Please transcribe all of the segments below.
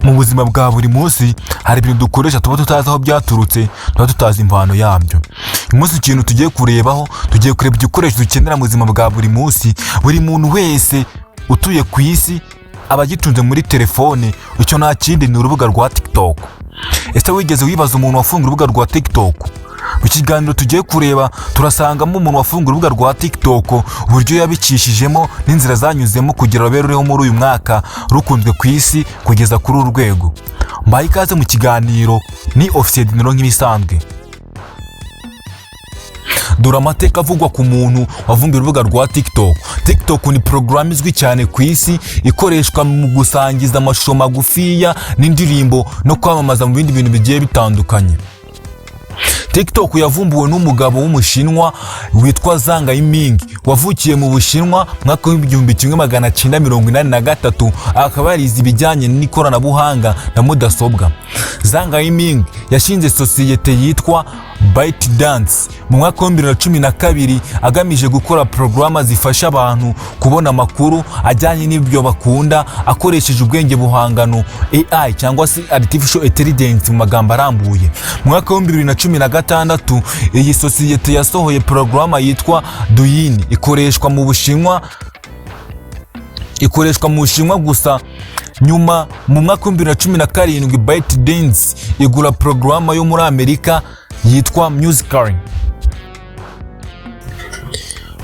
Mu buzima bwa buri munsi hari ibintu dukoresha tuba tutazi aho byaturutse, tuba tutazi imvano yabyo. Uyu munsi ikintu tugiye kurebaho, tugiye kureba igikoresho dukenera mu buzima bwa buri munsi, buri muntu wese utuye ku isi aba agitunze muri telefone. Icyo nta kindi, ni urubuga rwa TikTok. Ese wigeze wibaza umuntu wafunga urubuga rwa TikTok? Mu kiganiro tugiye kureba turasangamo umuntu wafunga urubuga rwa TikTok, uburyo yabicishijemo n'inzira zanyuzemo kugira rube ruriho muri uyu mwaka, rukunzwe ku isi kugeza kuri uru rwego. Mbaye ikaze mu kiganiro, ni Ofisiye Dinero nk'ibisanzwe. Dore amateka avugwa ku muntu wavumbuye urubuga rwa TikTok. TikTok ni porogaramu izwi cyane ku isi, ikoreshwa mu gusangiza amashusho magufiya n'indirimbo no kwamamaza mu bindi bintu bigiye bitandukanye. TikTok yavumbuwe n'umugabo w'Umushinwa witwa Zhang Yiming, wavukiye mu Bushinwa mu mwaka w'1983, akaba yarize ibijyanye n'ikoranabuhanga na mudasobwa. Zhang Yiming yashinze sosiyete yitwa ByteDance mu mwaka wa 2012, agamije gukora porogaramu zifasha abantu kubona amakuru ajyanye n'ibyo bakunda akoresheje ubwenge buhangano, AI cyangwa se Artificial Intelligence mu magambo arambuye. Mu mwaka wa 2016 iyi sosiyete yasohoye porogaramu yitwa Douyin, ikoreshwa mu Bushinwa gusa. Nyuma mu mwaka wa 2017 ByteDance igura porogaramu yo muri Amerika yitwa Musical.ly,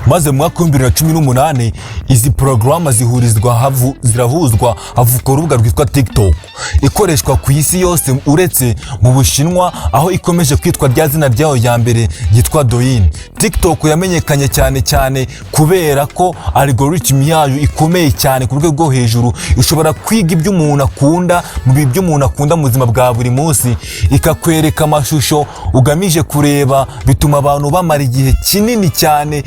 maze mu mwaka wa 2018 izi porogaramu zihurizwa zirahuzwa, havuka urubuga rwitwa TikTok, ikoreshwa ku isi yose uretse mu Bushinwa, aho ikomeje kwitwa rya zina ryayo rya mbere ryitwa Douyin. TikTok yamenyekanye cyane cyane kubera ko algorithm yayo ikomeye cyane ku rwego rwo hejuru. Ishobora kwiga ibyo umuntu akunda mu byo umuntu akunda mu buzima bwa buri munsi, ikakwereka amashusho ugamije kureba. Bituma abantu bamara igihe kinini cyane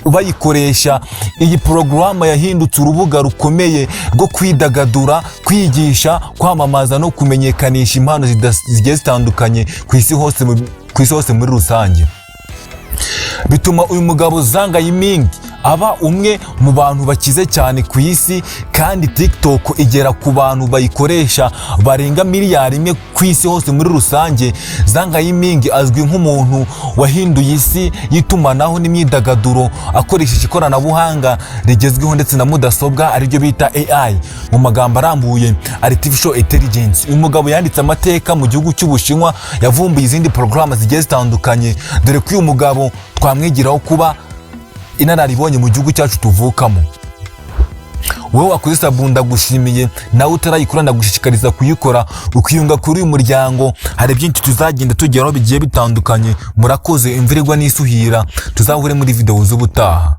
bayikoresha. Iyi porogaramu yahindutse urubuga rukomeye rwo kwidagadura, kwigisha, kwamamaza no kumenyekanisha impano zigiye zitandukanye ku isi hose muri rusange. Bituma uyu mugabo Zhang Yiming aba umwe mu bantu bakize cyane ku isi, kandi TikTok igera ku bantu bayikoresha barenga miliyari 1 ku isi hose muri rusange. Zhang Yiming azwi nk'umuntu wahinduye isi y'itumanaho n'imyidagaduro akoresheje ikoranabuhanga rigezweho ndetse na mudasobwa, ariryo bita AI mu magambo arambuye, Artificial Intelligence. Uyu mugabo yanditse amateka mu gihugu cy'Ubushinwa, yavumbuye izindi porogaramu zigiye zitandukanye, dore ko uyu mugabo twamwigiraho kuba inararibonye mu gihugu cyacu tuvukamo. Wowe wakoze sub ndagushimiye, nawe utarayikora ndagushishikariza kuyikora, ukiyunga kuri uyu muryango. Hari byinshi tuzagenda tugeraho bigiye bitandukanye. Murakoze, imvura igwa n'isuhira, tuzahure muri videwo z'ubutaha.